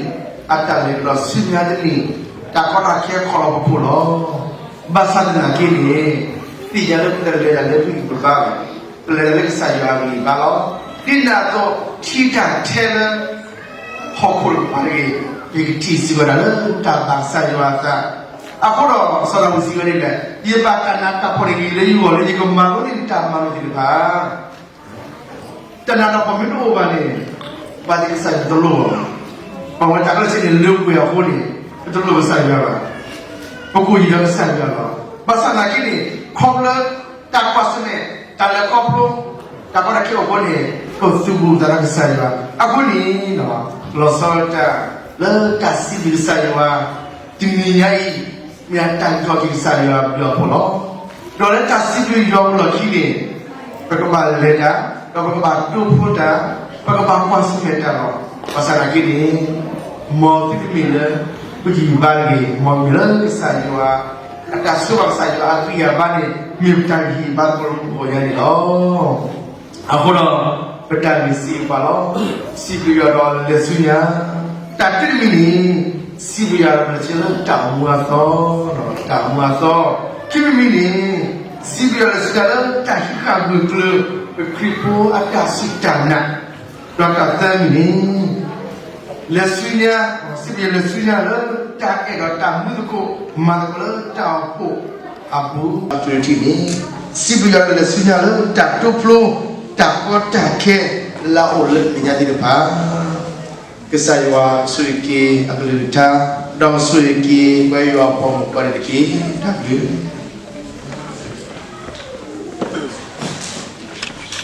အတၢ်လဲၤကဒီးဆူညါတနံၣ် တၢ်ကီတၢ်ခဲခီလီၤပခိၣ်လီၤ. ဘၣ်ဆၣ်သနာ်က့န့ၣ် သ့ၣ်ညါလၢပတလဲၤတၢ်လၢပဂံၢ်ပဘါဘၣ်, ပလဲၤတၢ်လၢကစၢ်ယွၤအဂံၢ်အဘါလီၤ. ဒ်န့ၣ်အသိး ထံၣ်တၢ်ထဲလၢ ဟီၣ်ခိၣ်တကပၤတဂ့ၤ, ယကထံၣ်စံးဝဲဒၣ်လၢတၢ်ဘၣ်ကစၢ်ယွၤအသး. အဃိဒီးစီၤဒၤဝံးစံးဝဲဒ်လဲၣ်, ယဘၣ်တၢ်နးတၢ်ဖှီၣ်တဂ့ၤလၢယဂီၢ်လၢယကမၤလိန့ၢ်တၢ်မၤလိာ်သ့ၣ်တဖၣ် တၢ်နးတၢ်ဖှီၣ်မ့ၢ်တအိၣ်ဘၣ်န့ၣ် ဘၣ်သ့ၣ်ကစၢ်ယွၤတလိၣ်ဘၣ်. ပဝဲတၢ်ကျၢၢ်စ့န့ၣ် လၢပှဲၤအဃိန့ၣ် ပတလိၣ်ကစၢ်ယွၤဘၣ်. ပကိၢ်ယံၤဒီးကစၢ်ယွၤလီၤ. ဘၣ်ဆၣ်သနာ်က့န့ၣ် ခီဖျိတၢ်ကွၢ်ဆၢၣ်မဲာ် တၢ်လဲၤခီဖျိ တၢ်ကီတၢ်ခဲအဃိန့ၣ် ပသူၣ်ပိၢ်သးဒီးကစၢ်ယွၤ. အဃိန့ၣ် လီၤဆီဒၣ်တၢ်လၢတၢ်စံးဘျုးကစၢ်ယွၤ တနံၤညါအံၤ မ့ၢ်အတၢ်ဂ့ၤထီၣ်က့ၤကစၢ်ယွၤအဘျုးအဖှိၣ်လီၤ. ဒီးလၢတၢ်စံးဘျုးယွၤအလီၢ်ခံန့ၣ် ပကဘၣ်လဲၤတၢ်, ဒီးပကဘၣ်ဒိဖျိတၢ်, ပကဘၣ်ကွၢ်ဆၢၣ်မဲာ်တၢ်လီၤ. ဘၣ်ဆၣ်သနာ်က့န့ၣ် မ်သုတမ့ၢ်လၢ ပဂံၢ်ပဘါတဂ့ၤ, မ်မ့ၢ်လၢကစၢ်ယွၤ အတၢ်ဆိၣ်ဘၣ်ကစၢ်ယွၤအဂံၢ်အဘါန့ၣ် မ့ၢ်ပတၢ်ဂံၢ်ဘါသကိးလၢပဂီၢ်ညါန့ၣ်လီၤ. အဃိဒီး ပတၢ်ဂ့ၢ်စံးပာ်လီၤ, စံးဘျုးယွၤဒီးလဲၤဆူညါ. တၢ်တမံၤမံၤန့ၣ် စံးဘျုးယွၤဒီးလဲၤဆူညါလၢတၢ်မူအသီ, တၢ်မူအသီ. ခံမံၤမံၤန့ၣ် စံးဘျုးယွၤလဲၤဆူညါလၢတၢ်ဟံးဃာ်ဂၢၢ်ကျၢၤ ပခရံာ်ဖိအတၢ်စူၢ်တၢ်နာ်. ဒီးတၢ်သၢမံၤန့ၣ် လဲၤဆူညါ, စံးဘျုးယွၤလဲၤဆူညါလၢတၢ်အဲၣ်ဒီးတၢ်မူသကိး မၤသကိးလၢတၢ်အိၣ်ဖှိၣ်အပူၤ. အသုတထံၣ်န့ၣ် စံးဘျုးယွၤဒီးလဲၤဆူညါလၢတၢ်ဒိဖျိ တၢ်ကီတၢ်ခဲလၢအအိၣ်လၢမဲာ်ညါသ့ၣ်တဖၣ်. ကစၢ်ယွၤဆိၣ်ဂ့ၤက့ၤအကလုၢ်ကထါ, ဒီးဆိၣ်ဂ့ၤက့ၤပဝဲယွၤအပှၤဂီၢ်မုၢ်ကိးဂၤဒဲးတက့ၢ်. တၢ်ဘျုး